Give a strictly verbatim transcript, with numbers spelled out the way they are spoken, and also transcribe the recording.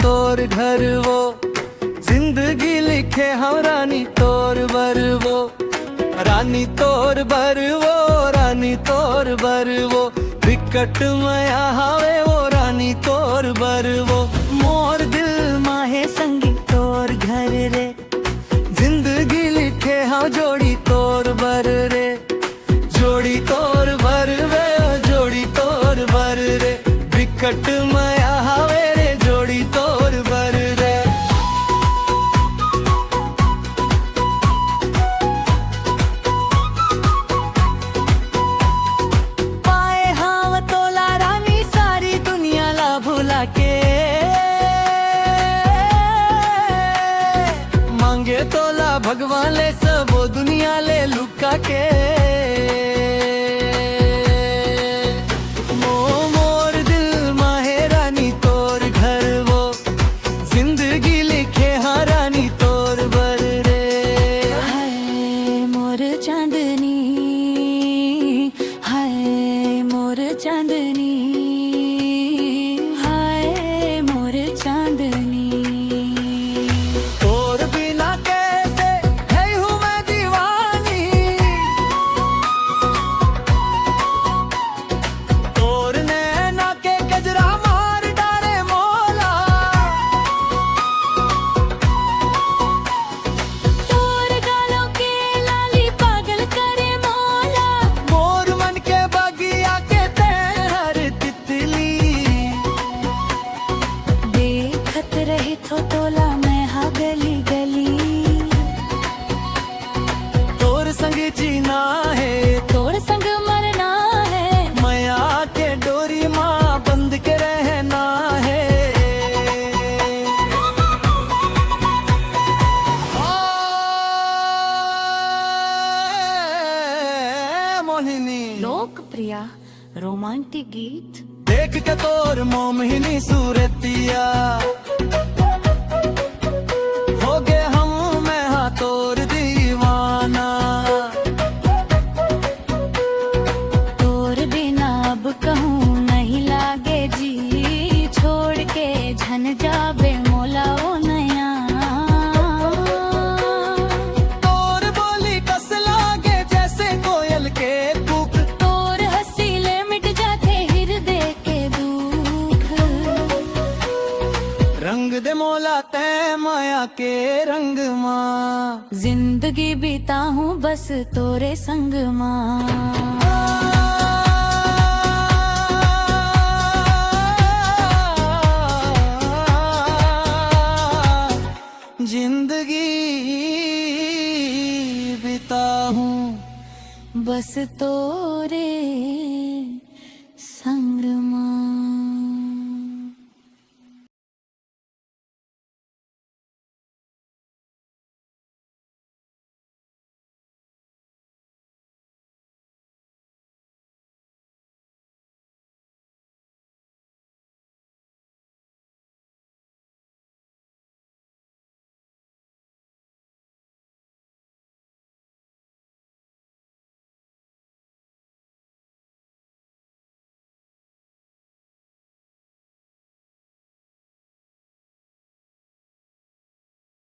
तोर घर वो, जिंदगी लिखे हव रानी तोर बर वो। रानी तोर बर वो, रानी तोर बर वो, बिकट मया हवे वो रानी तोर बर वो। मोर दिल मा हे संगी तोर घर रे, जिंदगी लिखे हव जोड़ी तोर बर रे। जोड़ी तोर बर वे, जोड़ी तोर बर रे, बिकट मया हवे रे, जोड़ी तोर बर रे। पाए हाव तोला रानी सारी दुनिया ला भुला के, मांगे तोला भगवान ले सबो दुनिया ले लुका के। मो मोर दिल मा हे रानी तोर घर वो, जिंदगी लिखे हव रानी तोर बर रे। हाय मोर चांदनी, हाय मोर चांदनी, हाय मोर चांदनी। तोर बिना कैसे है हूँ मैं दीवानी, तोर नैना के गजरा मार डारे मोला। तोर गालों के लाली पागल करे मोला। मोर मन के बगिया के तैं हर तितली। देखत रहिथों तोला मैं हा गली गली। तोर संग जीना हे, तोर संग मरना हे। मया के डोरी मा बंध के रहना हे। आ, मोहिनी। लोकप्रिय रोमांटिक गीत। देख के तोर मोमहिनी सूरतिया, होगे हूँ मैं हा तोर दीवाना। तोर बिना अब कहूँ नहीं लागे जी, छोड़ के झन जाबे मोला ओ नया। तोर बोली कस लागे जैसे कोयल के कूक। तोर हंसी ले मिट जाथे हिरदे के दुख। रंग दे मोला तैं मया के रंग मा। जिंदगी बिताहूँ बस तोरे संग मा।